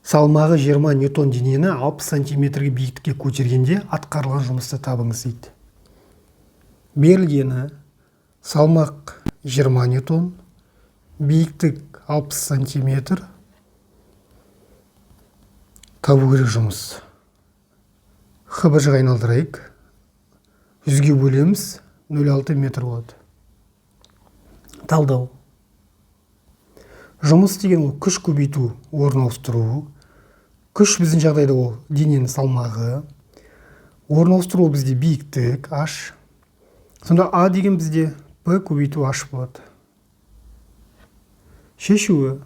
Салмағы 20 ньютон денені 60 сантиметрге биіктікке көтергенде атқарылған жұмысты табыңыз дейді. Берілгені: салмақ 20 ньютон, биіктік 60 сантиметр. Табу керек жұмыс. ХБЖ-ға айналдырайық. 100-ге бөлеміз, 0,6 метр болады. Талдау. Жұмыс деген ол күш көбейту орын ауыстыру. Күш біздің жағдайда ол дененің салмағы. Орын ауыстыру ол бізде биіктік, H. Сонда А деген бізде P көбейту H болады. Шешуі.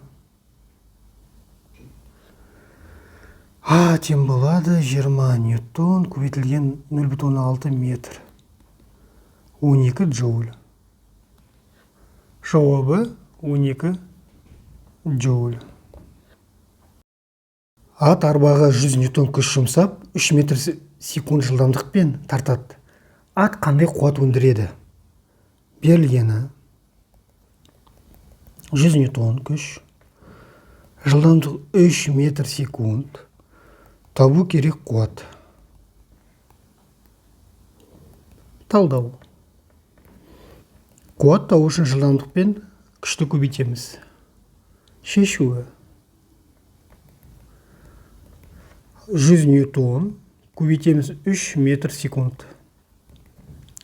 А тең болады 20 ньютон көбейтілген 0,6 метр. 12 джоуль. Жауабы 12 джоуль. Ат арбаға 100 ньютон күш жұмсап, 3 метр секунд жылдамдықпен тартады. Ат қандай қуат өндіреді? Берілгені: 100 ньютон күш, жылдамдық 3 метр секунд, табу керек қуат. Талдау. Қуат табу үшін жылдамдықпен күшті көбейтеміз. Шешуі. 100 ньютон көбейтеміз 3 метр секунд.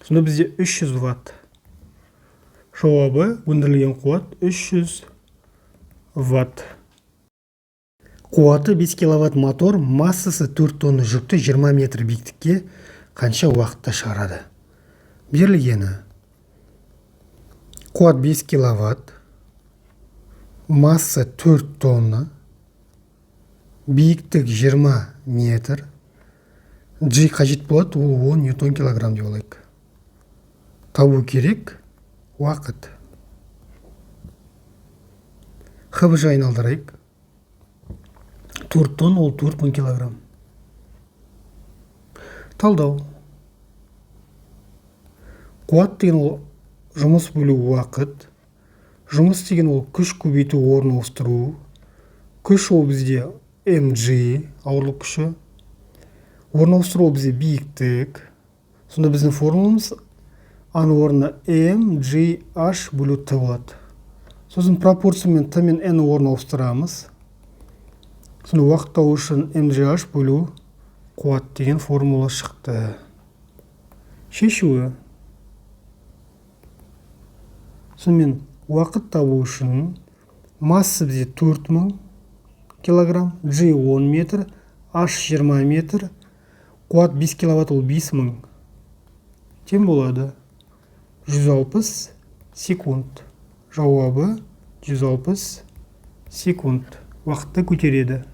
Сонда бізде 300 ватт. Жауабы өндірілген қуат 300 ватт. Қуаты 5 киловатт мотор массасы 4 тонна жүкті 20 метр биіктікке қанша уақытта шығарады? Берілгені: қуат 5 киловатт, масса 4 тонна, биіктік 20 метр, G қажет болады, ол 10 ньютон килограмм деп алайық. Табу керек уақыт. ХБЖ айналдырайық. 4 тонна ол 4000 килограмм. Талдау. Қуат деген ол жұмыс бөлу уақыт. Жұмыс деген ол күш көбейту орын ауыстыру. Күш ол бізде mg ауырлық күші. Орын ауыстыру ол бізде биіктік. Сонда біздің формуламыз А-ның орнына m, g, h бөлу t болады. Сосын пропорциямен t мен n орнын ауыстырамыз. Сонда уақыт табу үшін mgh бөлу қуат деген формула шықты. Шешуі. Сонымен уақыт табу үшін масса бізде 4000 килограмм, G 10 метр, H 20 метр, қуат 5 киловатт ол 5000 тең болады 160 секунд. Жауабы 160 секунд. Уақытты көтереді.